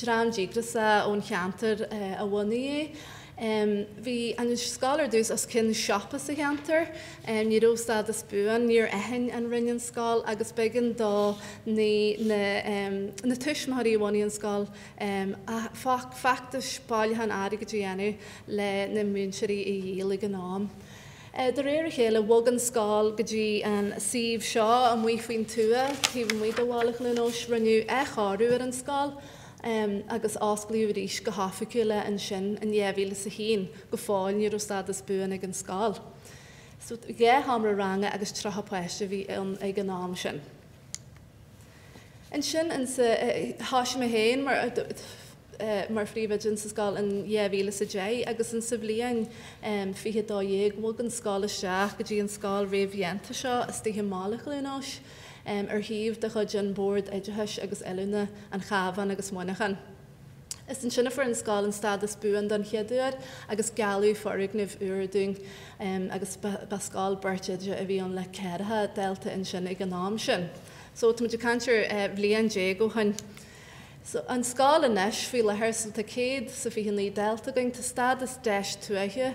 Speaker 3: dream díograiseach ón cheantar a bhunaigh é. Bhí an scoil ar dtús os cionn siopa sa cheantar. Ní raibh stádas buan, níor aithin an Roinn an scoil agus b'éigean do na tuismitheoirí a bhunaigh an scoil feachtais bailiúchán airgid a dhéanamh le na múinteoirí a dhíol ag an am. De réir a chéile bhog an scoil go dtí an suíomh seo amuigh faoin tuath taobh amuigh de bhaile Chluain Eois. Rinneadh athchóiriú ar an scoil. agus osclaíodh arís go hoifigiúil é ansin in 2001. Go fóill ní raibh stádas buan ag an scoil. So 2 sheomra ranga agus 30 páiste a bhí ann ag an am sin. Ansin insa, thoisigh mé féin mar mar phríomhoide insa scoil in 2010 agus insa bhliain 2012 bhog an scoil isteach go dtí an scoil réamhdhéanta seo istigh i mbaile Chluain Eois. ar shuíomh de chuid an Bord Oideachais agus Oiliúna, An Chabhán agus Muineachán. Is ansin a fuair an scoil an stádas buan don chéad uair agus gealladh foirgneamh úr dúinn agus ba scoil beirt oide a bhí ann le 40 dalta ansin ag an am sin. So táimid ag caint ar bhliain déag ó shin. So, an scoil anois faoi láthair, so tá 129 dalta againn, tá stádas deis tuaithe,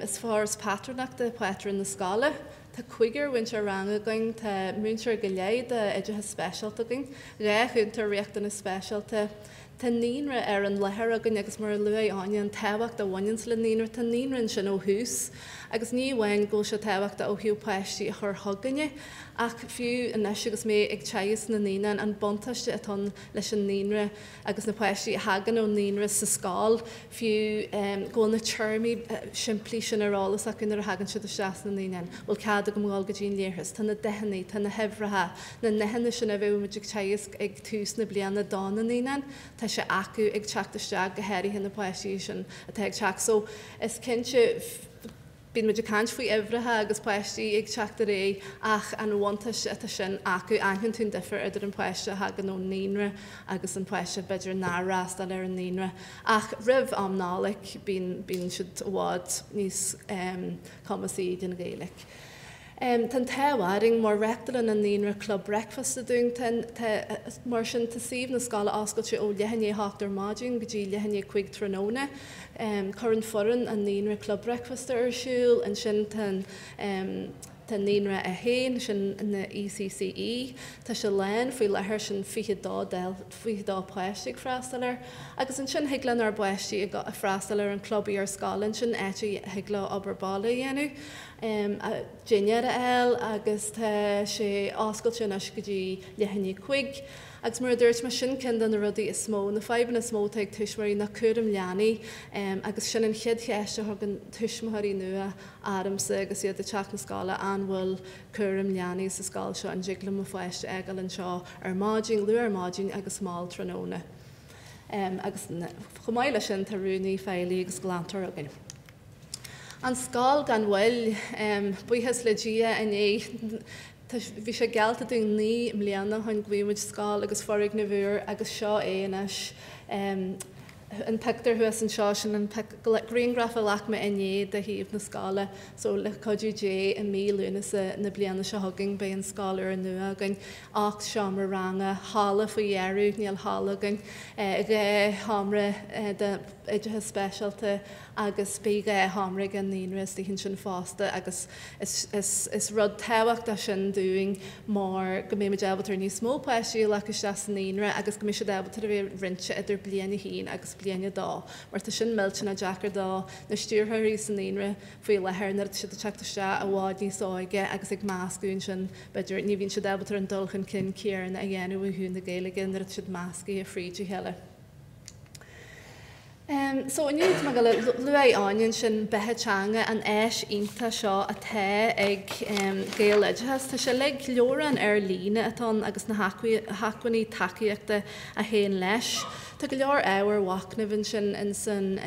Speaker 3: is foras pátrúnachta pátrún na scoile. Tá cúigear mhúinteoir ranga againn, tá múinteoir go leith d'oideachas speisialta againn, 2 chúntóir riachtanas speisialta, tá naíonra ar an láthair againn agus mar a luaigh Áine an tábhacht a bhaineanns le naíonra, tá naíonra ansin ó thús agus ní amháin go bhfuil sé tábhachtach ó thaobh páistí a chur chugainne ach fiú anois agus mé ag teagasc na naíonán an buntáiste atá ann leis an naíonra agus na páistí a thagann ón naíonra sa scoil, fiú go bhfuil na téarmaí simplí sin ar eolas acu nuair a thagann siad isteach sna naíonáin, bhfuil cead agam dhul go dtí an leithreas, tá na dathanna, tá na huimhreacha, na nithe sin a bheadh muid ag teagasc ag tús na bliana do na naíonáin, tá sé acu ag teacht isteach, go háirithe na páistí sin atá ag teacht. So, is cinnte, Bíonn muid ag caint faoi uimhreacha agus páistí ag teacht ar aghaidh ach an bhuntáiste atá sin acu, aithníonn tú an difear idir an páiste a thagann ón naíonra agus an páiste b'fhéidir nár fhreastail ar an naíonra. Ach roimh am Nollag bíonn, bíonn siad i bhfad níos cumasaí den Ghaeilge. Tá an t-ádh orainn mar reáchtálann an naíonra club bricfeasta dúinn. Tá, tá, mar sin tá suíomh na scoile oscailte ó leath i ndiaidh a hocht ar maidin go dtí leath i ndiaidh 5 tráthnóna. Cuireann foireann an naíonra club bricfeasta ar siúl. Ansin tá an, tá naíonra 1, sin na ECCE. Tá sé lán faoi láthair, sin 22 dal, 22 páiste ag freastal air. Agus ansin thig lenár bpáistí ag freastal ar an club iar-scoile ansin, áit a thig leo obair baile a dhéanamh. dinnéar a fháil agus tá sé oscailte anois go dtí leath i ndiaidh 5. Agus mar a dúirt mé, sin ceann de na rudaí is mó, na fadhbanna is mó atá ag tuismitheoirí ná cúram leanaí agus sin an chéad cheist a thugann tuismitheoirí nua ormsa agus iad ag teacht na scoile, an bhfuil cúram leanaí sa scoil seo, an dtig liom mo pháiste a fhágáil anseo ar maidin, luath ar maidin agus mall tráthnóna. Agus chomh maith leis sin tá rúnaí, feighlí agus glantóir againn. An scoil gan mhoill, buíochas le Dia inné, bhí sé geallta dúinn 9 mbliana ó shin go bhfaighidh muid scoil agus foirgneamh úr agus seo é anois. An pictiúr thuas anseo, sin an grianghraf a ghlac mé inné de shuíomh na scoile. So le cuidiú Dé i mí Lúnasa na bliana seo chugainn beidh an scoil úr nua againn. 8 seomra ranga, halla faoi dheireadh, níl halla againn, 2 sheomra d'oideachas speisialta, agus beidh 2 sheomra ag an naíonra istigh ansin fosta agus is rud tábhachtach sin dúinn mar go mbeidh muid ábalta ar níos mó páistí a ghlacadh isteach sa naíonra agus go mbeidh siad ábalta a bheith roinnte idir bliain 1 agus bliain 2 mar tá sin millteanach deacair do na stiúrthóirí sa naíonra faoi láthair nuair atá siad ag teacht isteach i bhfad níos óige agus ag meascadh ansin b'fhéidir ní bhíonn siad ábalta ar an dul chun cinn céanna a dhéanamh ó thaobh na Gaeilge nuair atá siad meascaithe fríd a chéile. So inniu tá mé ag dul luaigh Áine ansin Beatha Teanga, an áis iontach seo atá ag Gaeloideachas. Tá sé uilig leabhrán ar líne atá ann agus na hacmhainní tacaíochta a théann leis. Tá go leor ábhair mhachnaimh ansin insan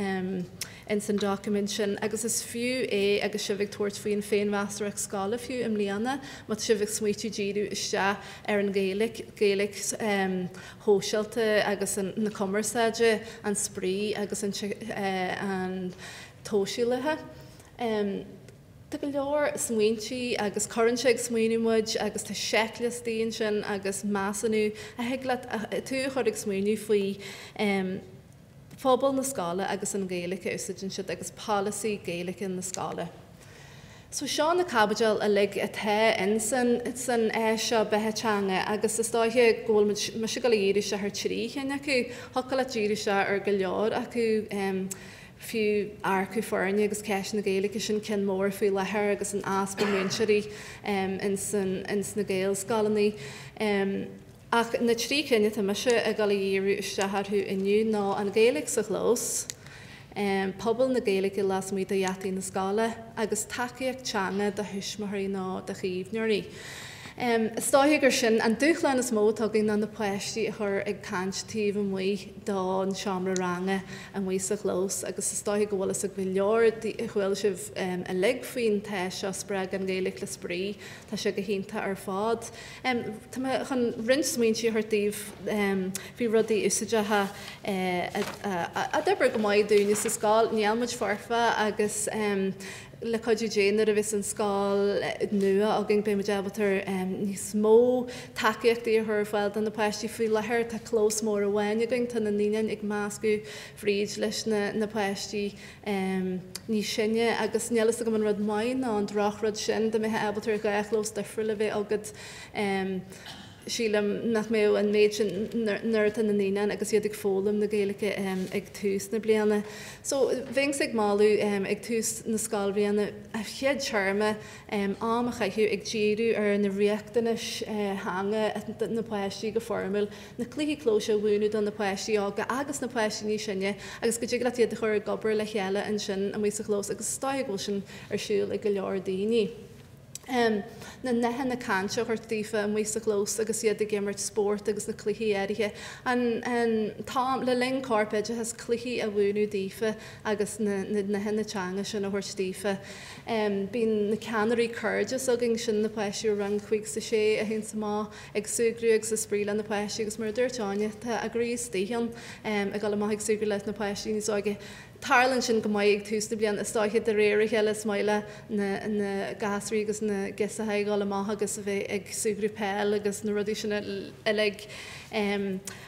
Speaker 3: insan doiciméad sin agus is fiú é agus sibh ag tabhairt faoin féinmheastóireacht scoile fiú i mbliana má tá sibh ag smaoitiú díriú isteach ar an Ghaeilge, Gaeilge shóisialta agus na cumarsáide, an spraoi agus an tsóisialaithe. Tá go leor smaointí agus cuireann sé ag smaoineamh muid agus tá seicliostaí ansin agus measúnú a thig leat tú a chur ag smaoineamh faoi. phobal na scoile agus an Ghaeilge a úsáideann siad agus polasaí Gaeilge na scoile. So seo na caibidil uilig atá in san san áis seo Beatha Teanga agus is dóiche go bhfuil muid mise ag dul a dhíriú isteach ar 3 chinn acu. Thiocfadh leat díriú isteach ar go leor acu fiú earcú foirne agus ceist na Gaeilge sin ceann mór faoi láthair agus an easpa múinteoirí ins an ins na Gaelscoileanna. Ach na 3 cinn atá mise ag dul a dhíriú isteach orthu inniu ná an Ghaeilge sa chlós, pobal na Gaeilge lasmuigh de gheataí na scoile agus tacaíocht teanga do thuismitheoirí nó do chaomhnóirí. Is dóiche gur sin an dúshlán is mó atá againn ná na páistí a chur ag caint taobh amuigh don seomra ranga, amuigh sa chlós agus is dóiche go bhfuil fhios ag go leor, chuala sibh uilig faoin áis seo Spreag an Ghaeilge le Spraoi, tá sé go hiontach ar fad. Tá mé chun roinnt smaointe a thabhairt daoibh faoi rudaí úsáideacha a d'oibrigh go maith dúinne sa scoil. Níl muid foirfe agus Le cuidiú Dé nuair a bheas an scoil nua againn beidh muid ábalta níos mó tacaíochtaí a chur ar fáil do na páistí. Faoi láthair tá clós mór amháin againn, tá na naíonáin ag meascadh fríd leis na páistí níos sine agus níl fhios agam an rud maith nó an drochrud sin dá mbeifeá ábalta ar dhá chlós difriúil a bheith agat. Sílim nach mbeadh an méid sin nuair atá na naíonáin agus iad ag foghlaim na Gaeilge ag tús na bliana. So, bheinnse ag moladh ag tús na scoilbhliana, an chéad téarma, am a chaitheamh ag díriú ar na riachtanais theanga na páistí go foirmiúil, na cluichí clóis a mhúineadh do na páistí óga agus na páistí níos sine agus go dtig leat iad a chur ag obair le chéile ansin amuigh sa chlós agus is dóigh go bhfuil sin ar siúl ag go leor daoine. na nathanna cainte a thabhairt daofa amuigh sa chlós agus iad ag imirt spórt agus na cluichí áirithe. An t-am, le linn corpoideachas, cluichí a mhúineadh daofa agus na nathanna teanga sin a thabhairt daofa. Bíonn na ceannairí cairdis againn, sin na páistí ó rang 5 's 6 a théanns amach ag súgradh agus ag spraoi le na páistí agus mar a dúirt Áine, tá a gcroí istigh ann ag dul amach ag súgradh leis na páistí níos óige. Tarlaíonn sin go maith ag tús na bliana, is dóiche, de réir a chéile is maith le na gasraí agus na girseachaí a dhul amach agus a bheith ag súgradh peil agus na rudaí sin uilig.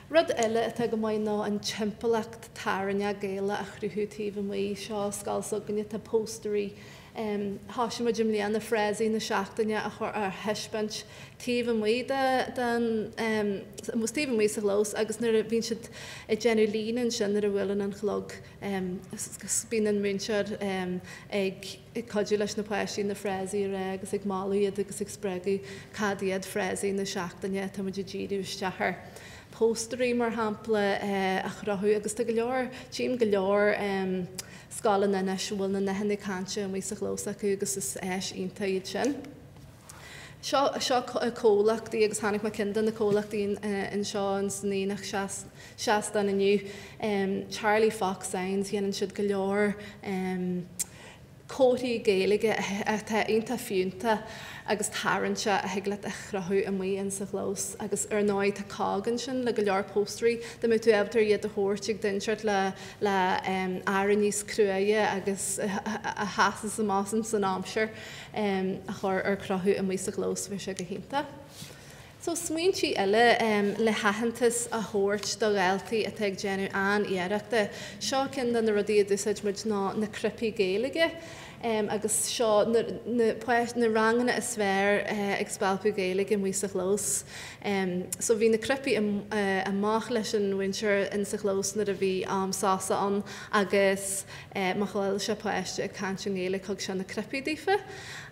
Speaker 3: Rud eile atá go maith ná an timpeallacht tarraingteach Gaelach a chruthú taobh amuigh. Seo scoil s'againne, tá póstairí Thosaigh muid i mbliana frásaí na seachtaine a chur ar thaispeáint taobh amuigh den, taobh amuigh sa chlós agus nuair a bhíonn siad ag déanamh líne ansin nuair a bhuaileann an clog bíonn an múinteoir ag cuidiú leis na páistí na frásaí a rá agus ag moladh iad agus ag spreagadh cad iad frásaí na seachtaine atá muid ag díriú isteach air. Póstairí mar shampla a chruthú agus tá go leor, tchím go leor scoileanna anois a bhfuil na nathanna cainte amuigh sa chlós acu agus is áis iontach iad sin. Seo, seo comhlachtaí agus chonaic mé ceann de na comhlachtaí anseo san aonach seastán inniu, Charlie Fox Signs, dhéanann siad go leor comharthaí Gaeilge atá iontach fiúntach agus tarraingteach a thig leat a chruthú amuigh in sa chlós agus ar ndóigh tá cóg ansin le go leor póstairí dá mbeadh tú ábalta iad a thabhairt ag duine inteacht le le earra níos cruaidhe agus a sheasas amach san aimsir a chur ar crochadh amuigh sa chlós bheadh sé go hiontach. So smaointí eile le haitheantas a thabhairt do dhaltaí atá ag déanamh an-iarrachta. Seo ceann de na rudaí a d'úsáid muid ná na cnaipí Gaeilge agus seo na na ranganna is fearr ag spalpadh Gaeilge amuigh sa chlós. So bhí na cnaipí amach leis an mhúinteoir in sa chlós nuair a bhí am sosa ann agus má chuala sé páiste ag caint i nGaeilge thug sé na cnaipí daofa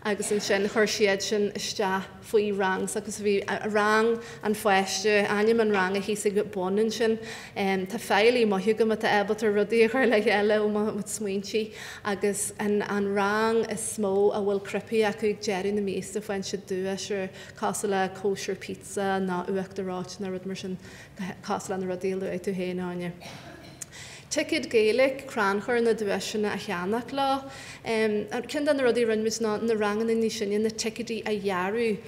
Speaker 3: agus ansin chuir siad sin isteach faoi rang agus bhí rang an pháiste, ainm an ranga thíos ag bun ansin. Tá feighlí maith agam atá ábalta rudaí a chur le chéile ó mo smaointí agus an rang is mó a bhfuil cnaipí acu ag deireadh na míosa faigheann siad duais ar cosúil le cóisir pizza nó uachtar reoite nó rud mar sin cosúil le na rudaí a luaigh tú féin, Áine. Ticéad Gaeilge, crannchur na duaiseanna a cheannach leo. Ceann de na rudaí a rinne muid ná na ranganna níos sine na ticéidí a dhearadh,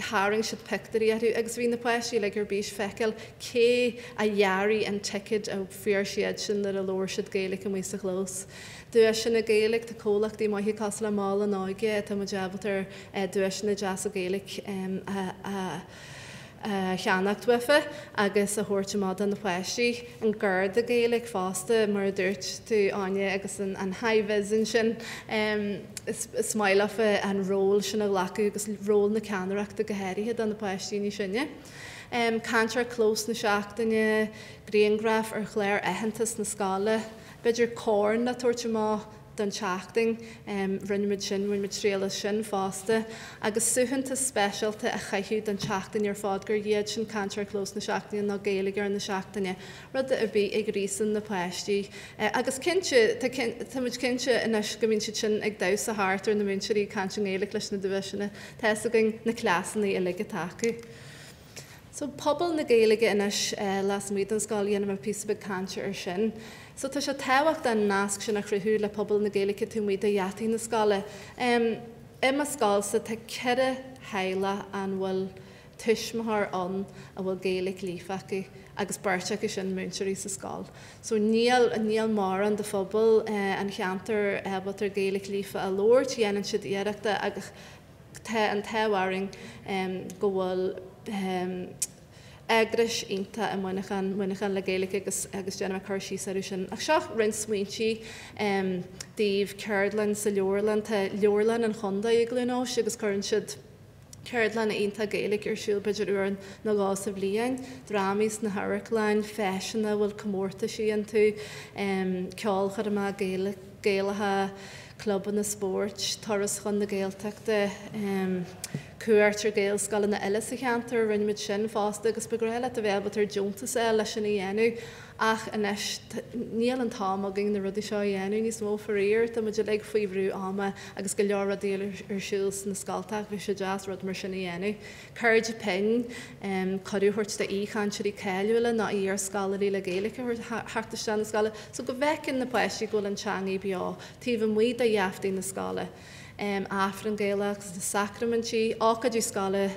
Speaker 3: tharraing siad pictiúirí orthu agus bhí na páistí uilig ar bís feiceáil cé a dhearaigh an ticéad a fuair siad sin nuair a labhair siad Gaeilge amuigh sa chlós. Duaiseanna Gaeilge, tá comhlachtaí maithe cosúil le Mol an Óige atá muid ábalta ar duaiseanna deasa Gaeilge a a cheannacht uafa agus a thabhairt amach do na páistí. An Garda Gaeilge fosta, mar a dúirt tú, Áine, agus an high-vis ansin, is maith leofa an ról sin a ghlacadh agus ról na ceannaireachta go háirithe do na páistí níos sine. Cainteoir clóis na seachtaine, grianghraf ar chlár aitheantas na scoile, b'fhéidir corn le tabhairt amach don tseachtain. Rinne muid sin, bhain muid triail as sin fosta. Agus suaitheantas speisialta a chaitheamh don tseachtain ar fad gur iad sin cainteoir clóis na seachtaine nó Gaeilgeoir na seachtaine, rud ar bith a ghríosann na páistí. Agus cinnte, tá tá muid cinnte anois go mbíonn siad sin ag damhsa thart ar na múinteoirí ag caint i nGaeilge leis na duaiseanna. Tá fhios againn na cleasanna uilig atá acu. So pobal na Gaeilge anois lasmuigh den scoil, dhéanfaidh mé píosa beag cainte ar sin. So tá sé tábhachtach an nasc sin a chruthú le pobal na Gaeilge taobh amuigh de gheataí na scoile. I mo scoilsa tá 4 theaghlach an bhfuil tuismitheoir ann a bhfuil Gaeilge líofa acu agus beirt acu sin múinteoirí sa scoil. So níl, níl mórán de phobal an cheantair ábalta Gaeilge líofa a labhairt, dhéanann siad iarracht agus tá an t-ádh orainn go bhfuil eagrais iontach i Muineachán, Muineachán le Gaeilge agus agus déanfaidh mé cur síos orthu sin. Ach seo roinnt smaointe daoibh, ceardlann sa leabharlann, tá leabharlann an chontae i gCluain Eois agus cuireann siad ceardlanna iontach Gaeilge ar siúl b'fhéidir uair nó dhó sa bhliain, drámaí sna hamharclann, feiseanna a bhfuil comórtaisí iontu, ceolchoirmeacha Gaelacha, clubanna spóirt, turas chun na Gaeltachta, cuairt ar Ghaelscoileanna eile sa cheantar, rinne muid sin fosta agus ba ghnách leat a bheith ábalta ar deontas a fháil leis sin a dhéanamh ach anois níl an t-am againn na rudaí seo a dhéanamh níos mó faraor, tá muid uilig faoi bhrú ama agus go leor rudaí ar siúl sna scoltacha, bheadh sé deas rud mar sin a dhéanamh. Cairde Pinn, cuireadh a thabhairt d'aoichainteoirí cáiliúla nó iarscoláirí le Gaeilge a theacht isteach na scoile so go bhfeiceann na páistí go bhfuil an teangaidh beo taobh amuigh de gheaftaí na scoile. Aifreann Gaelach agus na sacraimintí, ócáidí scoile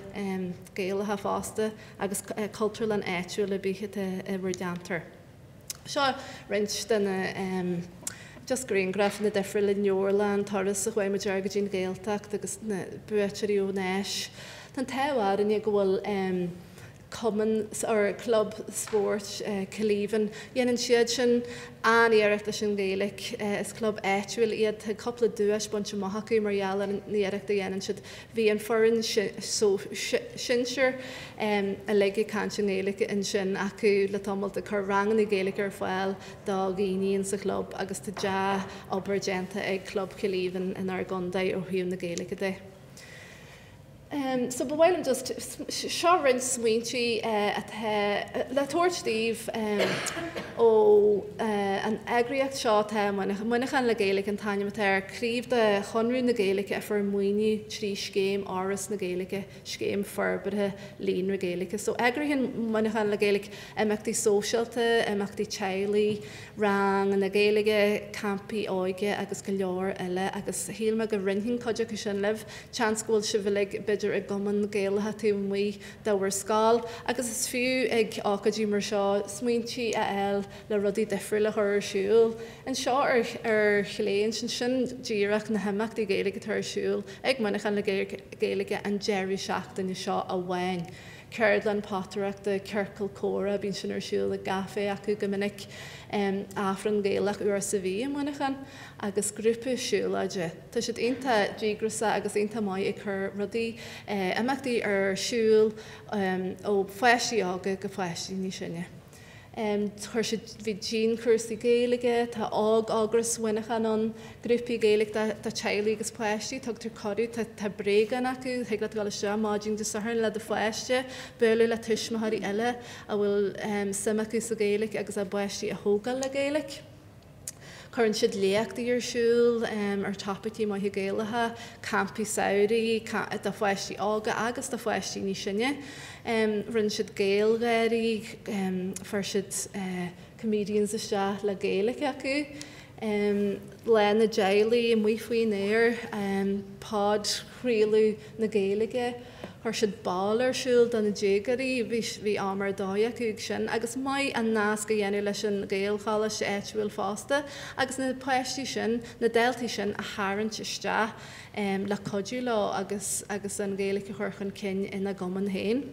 Speaker 3: Gaelacha fosta agus cultúrlann áitiúil ar bith atá i bhur gceantar. Seo roinnt de na just grianghrafanna difriúla, leabharlann, turas a chuaigh muid air go dtí an Ghaeltacht agus na buaiteoirí ón Áis. Tá an t-ádh orainne go bhfuil cumann or club spóirt Killeevan. Dhéanann siad sin an-iarracht leis an Ghaeilge. Is club áitiúil iad. Tá cúpla duais bainte amach acu mar gheall ar an iarracht a dhéanann siad. Bhí an foireann sinsir uilig ag caint i nGaeilge ansin acu le tamall ag cur ranganna Gaeilge ar fáil do dhaoine insa chlub agus tá dea-obair déanta ag Club Chill Aoibhinn inár gcontae ó thaobh na Gaeilge de. So ba mhaith liom just seo roinnt smaointe atá le tabhairt daoibh ó an eagraíocht seo atá i Muineachán, Muineachán le Gaeilge an t-ainm atá air, craobh de Chonradh na Gaeilge a fuair maoiniú trí Scéim Fhoras na Gaeilge, Scéim Forbartha Líonra Gaeilge. So eagraíonn Muineachán le Gaeilge imeachtaí sóisialta, imeachtaí teaghlaigh, ranganna Gaeilge, campaí óige agus go leor eile agus shíl mé go roinnfinn cuid acu sin libh. Seans go bhfuil sibh uilig b'fhéidir i gcumann Gaelacha taobh amuigh de bhur scoil agus is fiú ag ócáidí mar seo smaointí a fháil le rudaí difriúla a chur ar siúl. Anseo ar ar chlé ansin, sin díreach na himeachtaí Gaeilge atá ar siúl ag Muineachán le Gaeilge an deireadh seachtaine seo amháin. Ceardlann potaireachta, ciorcal comhrá, bíonn sin ar siúl i gcaifé acu go minic, Aifreann Gaelach uair sa mhí i Muineachán agus grúpa siúlóide. Tá siad iontach díograiseach agus iontach maith ag cur rudaí, imeachtaí ar siúl ó pháistí óga go páistí níos sine. Chuir siad, bhí dianchúrsaí Gaeilge, tá óg-Ógras Mhuineacháin ann, grúpaí Gaeilge do teaghlaigh agus páistí, tugtar cuireadh, tá tá bréagáin acu, thig leat dul isteach maidin Dé Sathairn le do pháiste, bualadh le tuismitheoirí eile a bhfuil suim acu sa Ghaeilge agus a bpáistí a thógáil le Gaeilge. Cuireann siad léachtaí ar siúl ar topaicí maithe Gaelacha, campaí samhraidh do pháistí óga agus do pháistí níos sine. Rinne siad Gaelgháirí, fuair siad comedians isteach le Gaeilge acu. Lá na dTeaghlaigh amuigh faoin aer, podchraoladh na Gaeilge. Chuir siad bál ar siúl do na déagóirí, bhí bhí am ar dóigh acu ag sin agus maith an nasc a dhéanamh leis an Ghaelcholáiste áitiúil fosta agus na páistí sin, na daltaí sin a tharraingt isteach le cuidiú leo agus agus an Ghaeilge a chur chun cinn ina gcumann féin.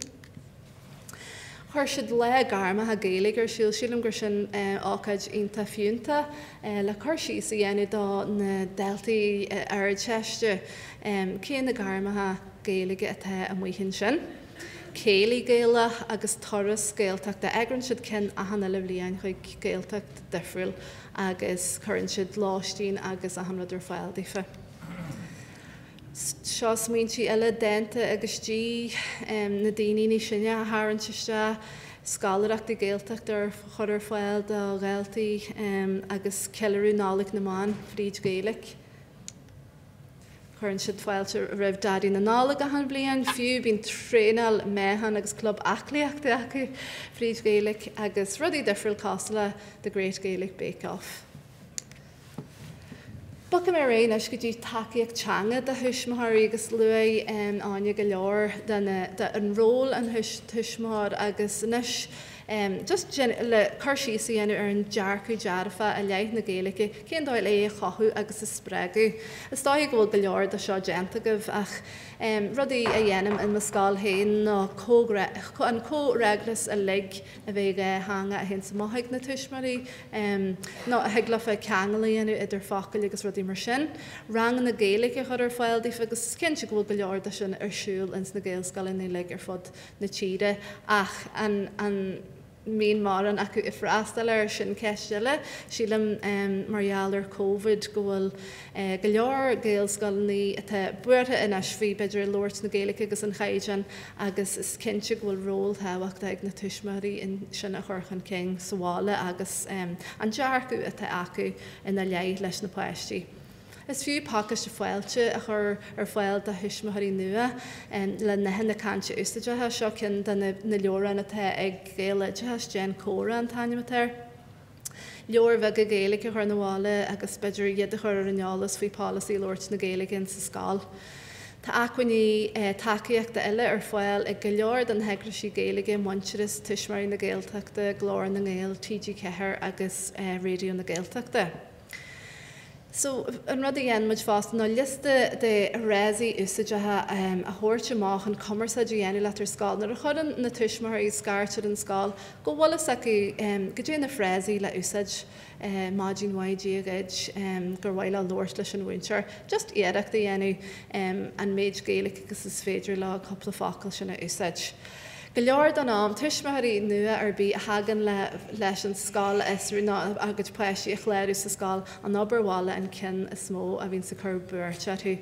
Speaker 3: Chuir siad Lá Gairmeacha Gaeilge ar siúl, sílim gur sin ócáid iontach fiúntach le cur síos a dhéanamh do na daltaí Ardteiste cé na gairmeacha Gaeilge atá amuigh ansin. Céilí Gaelach agus turas Gaeltachta, eagraíonn siad cinn achan uile bhliain chuig Gaeltacht difriúil agus cuireann siad lóistín agus achan rud ar fáil daofa. Seo smaointí eile, dánta agus dí, na daoine níos sine a tharraingt isteach, scoláireachtaí Gaeltachta a chur ar fáil do dhaltaí agus ceiliúradh Nollaig na mBan fríd Ghaeilge. Cuireann siad fáilte roimh Daidí na Nollag achan bhliain, fiú bíonn traenáil meáchain agus club aclaíochta acu fríd Ghaeilge agus rudaí difriúil cosúil le The Great Gaelic Bake Off. Bogfaidh mé ar aghaidh anois go dtí tacaíocht teanga do thuismitheoirí agus luaigh Áine go leor de na de an ról an tuismitheoir agus anois just le cur síos a dhéanamh ar an dearcadh dearfach i leith na Gaeilge, cén dóigh le é a chothú agus a spreagadh. Is dóigh go bhfuil go leor de seo déanta agaibh ach rudaí a dhéanaim in mo scoil féin ná an comhfhreagras uilig a bheith dhátheangach a théanns amach ag na tuismitheoirí nó a thig leofa ceangal a dhéanamh idir focail agus rudaí mar sin. Ranganna Gaeilge a chur ar fáil daofa agus is cinnte go bhfuil go leor de sin ar siúl ins na Gaelscoileanna uilig ar fud na tíre ach an an mbíonn mórán acu ag freastal air, sin ceist eile. Sílim mar gheall ar Covid go bhfuil go leor Gaelscoileanna atá buartha anois faoi b'fhéidir labhairt na Gaeilge agus an chaighdeán agus is cinnte go bhfuil ról tábhachtach ag na tuismitheoirí in sin a chur chun cinn sa bhaile agus an dearcadh atá acu ina leith leis na páistí. Is fiú pacáiste fáilte a chur ar fáil do thuismitheoirí nua le nathanna cainte úsáideacha. Seo ceann de na leabhráin atá ag Gaeloideachas, Déan Comhrá an t-ainm atá air. Leabhair bheaga Gaeilge a chur 'na bhaile agus b'fhéidir iad a chur ar an eolas faoi pholasaí labhairt na Gaeilge insa scoil. Tá acmhainní tacaíochta eile ar fáil ag go leor de na heagraisí Gaeilge, Muintearas, Tuismitheoirí na Gaeltachta, Glór na nGael, TG4 agus Raidió na Gaeltachta. So, an rud a dhéanann muid fosta ná liosta de fhrásaí úsáideacha a thabhairt amach chun cumarsáid a dhéanamh leat ar scoil. Nuair a chuireann na tuismitheoirí scairt ar an scoil go bhfuil fhios acu goidé na frásaí le úsáid, maidin mhaith Dia dhuit, gur mhaith leo labhairt leis an mhúinteoir. Just iarracht a dhéanamh an méid Gaeilge agus is féidir leo cúpla focal sin a úsáid. Go leor den am, tuismitheoirí nua ar bith a thagann le leis an scoil a fhiosrú nó a gcuid páistí a chlárú sa scoil, an obair bhaile an ceann is mó a bhíonns ag cur buairt orthu.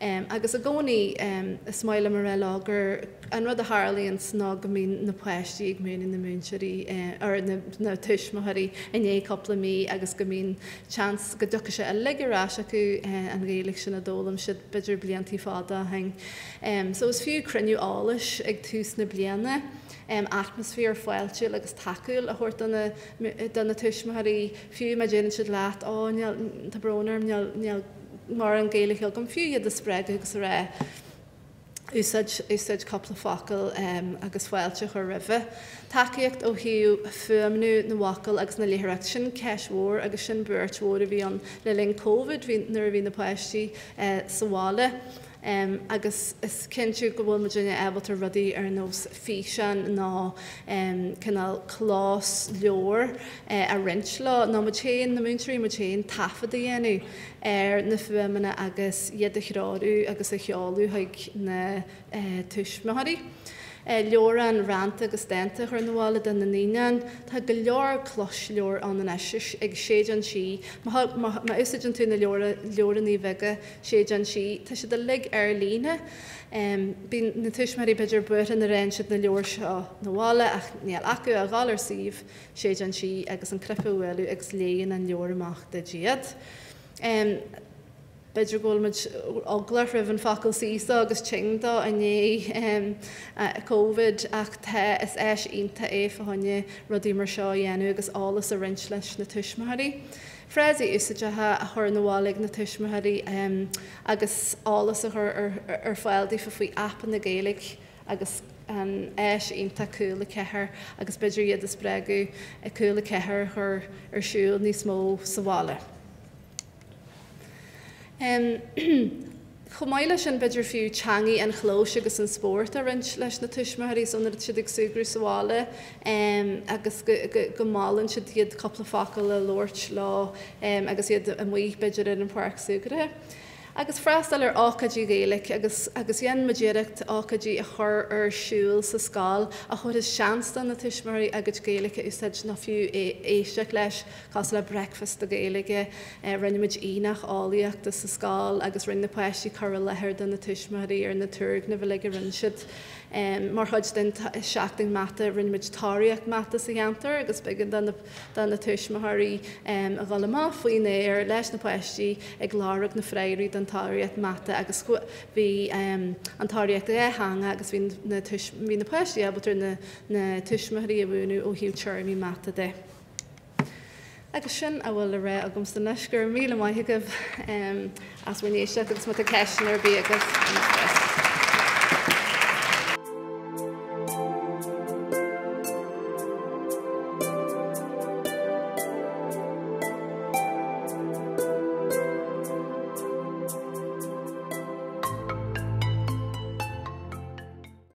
Speaker 3: Agus i gcónaí is maith liom a rá leo gur an rud a tharlaíonns ná go mbíonn na páistí ag múineadh na múinteoirí or na tuismitheoirí i ndiaidh cúpla mí agus go mbíonn seans go dtiocfaidh sé uilig ar ais acu an Ghaeilge sin a d'fhoghlaim siad b'fhéidir bliantaí fada ó shin. So is fiú cruinniú eolais ag tús na bliana, atmaisféar fáiltiúil agus tacúil a thabhairt do na do na tuismitheoirí, fiú má deireann siad leat, ó níl, tá brón orm, níl, níl mórán Gaeilge agam, fiú iad a spreagadh agus a rá, úsáid, úsáid cúpla focal agus fáilte a chur roimhe. Tacaíocht ó thaobh fuaimniú na bhfocal agus na léitheoireacht, sin ceist mhór agus sin buairt mhór a bhí ann le linn Covid, bhí, nuair a bhí na páistí sa bhaile. Agus is cinnte go bhfuil muidinne ábalta rudaí ar nós físeán nó cineál closleabhar a roinnt leo, nó muid féin, na múinteoirí, muid féin taifead a dhéanamh ar na fuaimeanna agus iad a threorú agus a sheoladh chuig na tuismitheoirí. Leabhrán rannta agus dánta a chur 'na bhaile do na naíonáin. Tá go leor closleabhar ann anois ag Séideán Sí. Má úsáideann tú na leabhrannaí bheaga, Séideán Sí. Tá siad uilig ar líne. Bíonn na tuismitheoirí b'fhéidir buartha nuair a fhaigheann siad na leabhair seo 'na bhaile ach níl acu ach dhul ar suíomh Séideán Sí agus an cnaipe a bhualadh agus léann an leabhar amach duit iad. B'fhéidir go bhfuil muid eaglach roimh an focal seesaw agus tinn dó i ndiaidh Covid ach tá, is áis iontach é fá choinne rudaí mar seo a dhéanamh agus eolas a roinnt leis na tuismitheoirí. Frásaí úsáideacha a chur 'na bhaile ag na tuismitheoirí agus eolas a chur ar fáil daofa faoi aipeanna Gaeilge agus an áis iontach Cúla 4 agus b'fhéidir iad a spreagadh Cúla 4 a chur ar siúl níos mó sa bhaile. Chomh maith leis sin, b'fhéidir fiú teangaí an chlóis agus an spórt a roinnt leis na tuismitheoirí so nuair atá siad ag súgradh sa bhaile agus go molann siad iad cúpla focal a labhairt leo agus iad amuigh b'fhéidir ar an pháirc súgartha. Agus freastal ar ócáidí Gaeilge agus agus dhein muid iarracht ócáidí a chur ar siúl sa scoil a thabharfas seans do na tuismitheoirí a gcuid Gaeilge a úsáid nó fiú éisteacht leis cosúil le Breakfast Gaeilge. Rinne muid aonach eolaíochta sa scoil agus rinne na páistí cur i láthair do na tuismitheoirí ar na turgnaimh uilig a rinne siad. Mar chuid den Seachtain Mata rinne muid tóraíocht mata sa cheantar agus b'éigean do na tuismitheoirí a dhul amach faoin aer leis na páistí ag lorg na freagraí don tóraíocht mata agus bhí an tóraíocht dhátheangach agus bhí na bhí na páistí ábalta na tuismitheoirí a mhúineadh ó thaobh téarmaí mata de. Agus sin a bhfuil le rá agamsa anois, go raibh míle maith agaibh as bhur n-éisteacht agus má tá ceisteanna ar bith agaibh.